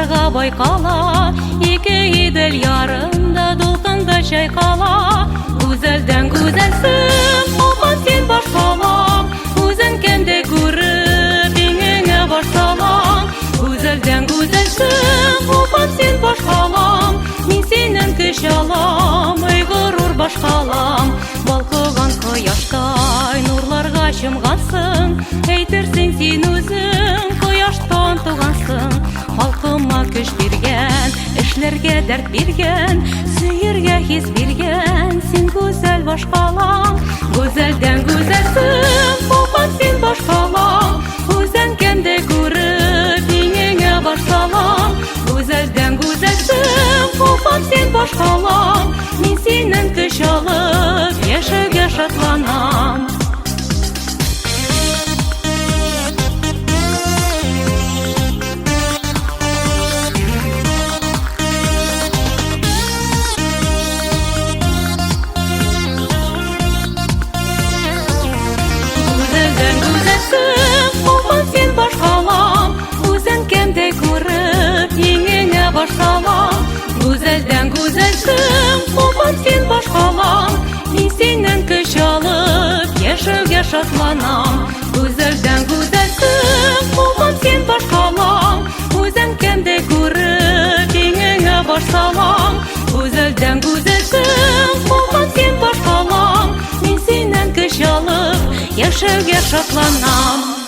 Нурларга байкала, ике Идел ярында дулкында чайкала. Гүзәлдән гүзәлсең, Уфам син башкалам, үзең кемдәй күреп, иңеңә баш салам. Гүзәлдән гүзәлсең, Уфам син башкалам, мин синнән көч алам, эй горур башкалам. Балкыган кояштай нурларга чумгансың, әйтерсең син үзең кояштан тугансың. Халкыма көч биргән, эшләргә дәрт биргән, сөяргә хис биргән, син гүзәл башкалам. Гүзәлдән гүзәлсең, Уфам син башкалам, үзең кемде күреп, иңеңә баш салам. Гүзәлдән гүзәлсең, Уфам син башкалам, мин синнән көч алып, яшәүгә шатланам. Гүзәлдән гүзәлсең, Уфам син башкалам, үзең кемдәй күреп, иңеңә баш салам. Гүзәлдән гүзәлсең, Уфам син башкалам, мин синнән көч алып, яшәүгә шатланам. Гүзәлдән гүзәлсең, Уфам син башкалам, үзең кемдәй күреп, иңеңә баш салам. Гүзәлдән гүзәлсең, Уфам син башкалам, мин синнән көч алып, яшәүгә шатланам.